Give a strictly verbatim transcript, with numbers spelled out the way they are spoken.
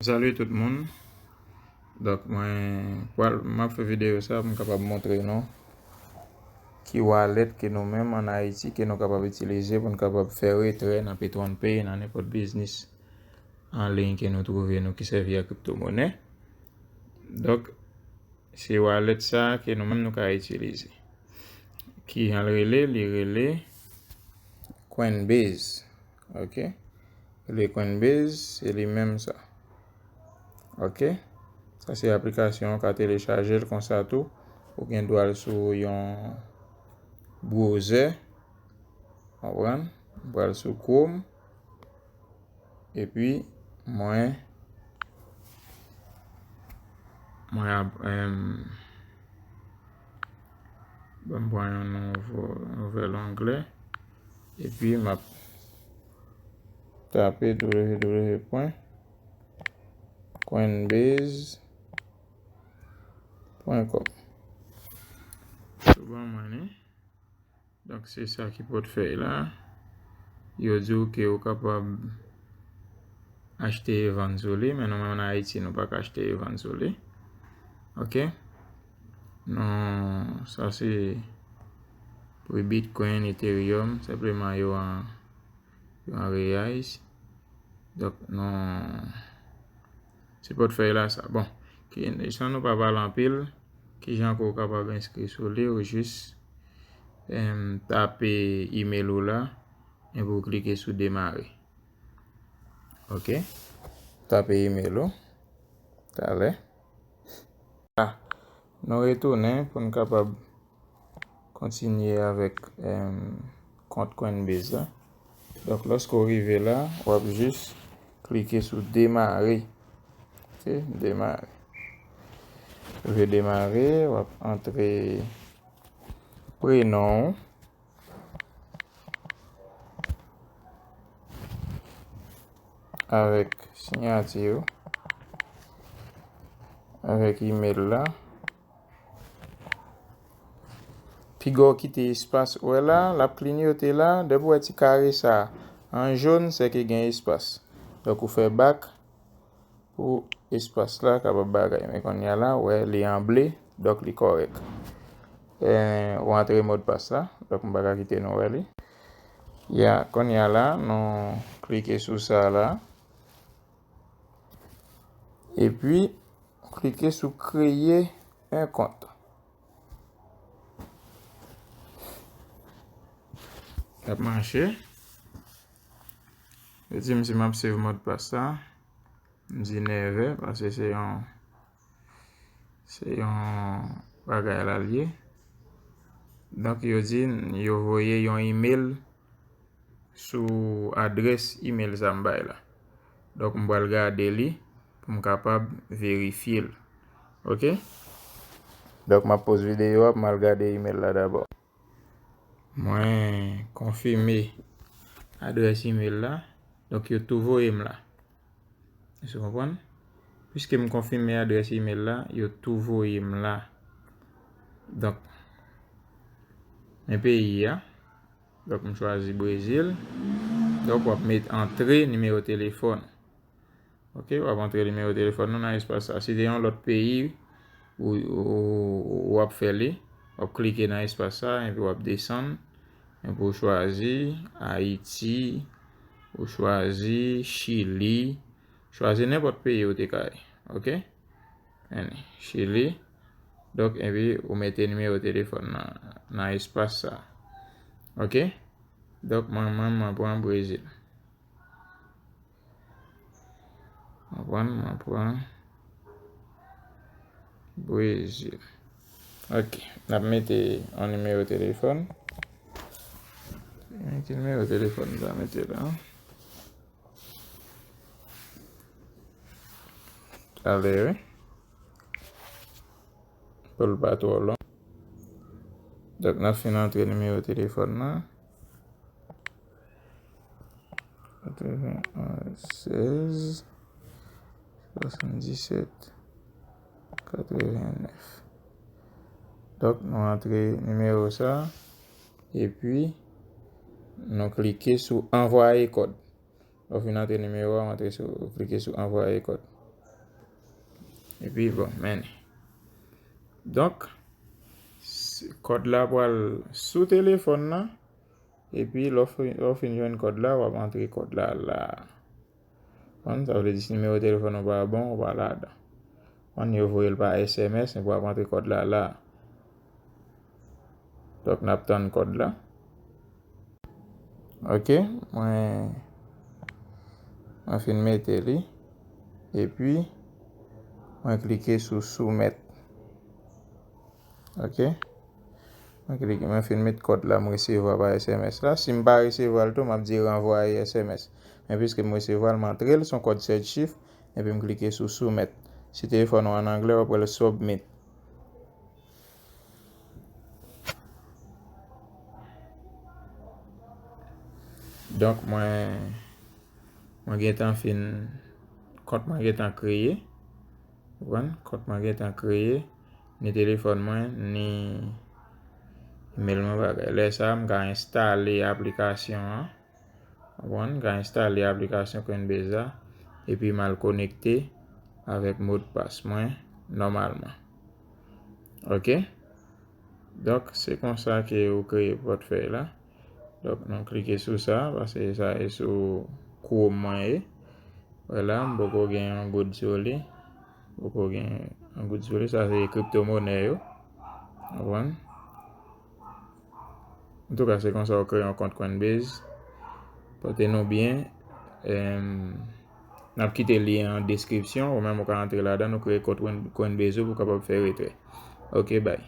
Salut tout moun. Donk mwen pral m ap fè videyo sa pou m kapab montre nou ki wallet ke nou menm an Ayiti ke nou kapab itilize pou n kapab fè retrè nan P three P nan nenpòt biznis an liy ke nou twouve nou ki sèvi ak kriptomonè. Donk se wallet sa ke nou menm nou ka itilize. Ki jan l rele? Li rele Coinbase. Ok. Li Coinbase, se li menm sa. Ok. Sa se aplikasyon ou ka telechaje l konsa tou. Ou gen dwa al sou yon browser. Konprann? Ou pral sou Chrome. Epi mwen mwen ap em, ban m pran yon nouvo nouvèl onglè epi m ap tape www pwen coinbase pwen com. Sou ban mwen li. Donk se sa ki pòtfèy la. Yo di w ke ou kapab achte e vann sou li, men nou menm an Ayiti nou pa ka achte e vann sou li. Ok. Non, sa se pou Bitcoin, Ethereum, senpleman yo an yo an reais. Donk nou se pòtfèy la sa. Bon, ki, san nou pa pale anpil, kijan ke w kapab enskri sou li? Ou jis em, tape email ou la epi w klike sou demare. Ok. Tape email ou. Talè. Ah, nou retounen pou n kapab kontinye avèk em, kont Coinbase la. Donk lòske w rive la, w ap jis klike sou demare. Ok, demare. Ou rive demare, w ap antre prenon w avèk siyati w avèk email la. Piga w kite espas, ou wè la, l ap klinyote la, depi w wè ti kare sa an jòn, se ke gen espas. Donk ou fè back pou espas la kapab bagay. Men kounye a la, ou wè li an ble, donk li kòrèk. Eh, ou antre modpas la, donk m pa ka kite nou wè li. Ya, kounye a la, nou klike sou sa la. Epi, klike sou kreye yon kont. L ap mache. Yo di m si m ap save modpas sa. M di never, paske se yon se yon bagay la l ye. Donk yo di n yo voye yon email sou adrès email sa m bay la. Donk m pral gade li pou m kapab verifye l. Ok? Donk m ap poz videyo a pou m al gade email la dabò. Mwen konfime adrès email la. Donk yo tou voye m la. Èske w konprann? Piske m konfime adrès email la, yo tou voye m la. Donk, men peyi a. Donk, m chwazi Brezil. Donk, w ap met antre nimewo telefòn. Ok, w ap antre nimewo telefòn nou nan espas sa. Si te yon lòt peyi, ou, ou, ou ap fè li, w ap klike nan espas sa, epi w ap desann, epi w chwazi Ayiti, ou chwazi Chili, chwazi nenpòt peyi ou te ka ye, ok? Ann, Chili. Donk, epi ou mete nimewo telefòn nan, nan espas sa. Ok? Donk, mwen, mwen, mwen pran Brezil. Mwen pran, mwen pran Brezil. Ok, n ap mete yon nimewo telefòn. Mete nimewo telefòn, n ap mete la. Talè, wi. Pou l pa twò long. Donk, n ap fin antre nimewo telefòn nan. Katrevenn, sèz, swasanndisèt, katrevennèf. Donk, nou antre nimewo sa, epi nou klike sou anvwaye kòd. Lè w fin antre nimewo a, w antre sou, w klike sou anvwaye kòd. Epi bon, men. Donk, kòd la pral sou telefòn nan. Epi lè w fin jwenn kòd la, w ap antre kòd la la. Konn sa vle di si nimewo telefòn ou pa bon, ou pa ladan. Konn yo voye l pa S M S, epi w ap antre kòd la la. Donk n ap tann kòd la. Ok, mwen mwen fin mete li. Epi mwen klike sou soumèt. Ok. Mwen klike, mwen fin met kòd la m resevwa pa S M S la. Si m pa resevwa l tou, m ap di ranvwaye S M S. Men piske m resevwa l, m antre l, se yon kòd sèt chif, epi m klike sou soumèt. Si telefòn ou an anglè, w ap wè l submit. Donk mwen mwen gentan fin kont mwen gentan kreye. Ou konprann? Kont mwen gentan kreye, ni telefòn mwen, ni email mwen bagay. Lè sa a, m ka enstale aplikasyon an. Ou konprann? M ka enstale aplikasyon Coinbase la, epi m al konekte avèk modpas mwen nòmalman. Ok? Donk, se konsa ke ou kreye pòtfèy la. Donk, nou klike sou sa, paske sa e sou Chrome mwen ye. Wè la, m poko gen yon goud sou li. M poko gen yon goud sou li. Sa se kripto monè yo. Konprann? Antouka, se konsa ou kreye yon kont Coinbase. Pote nou byen. Em, n ap kite lyen an deskripsyon. Ou menm ou ka antre ladan, nou kreye kont Coin- Coinbase ou pou w kapab fè retrè. Ok, bye.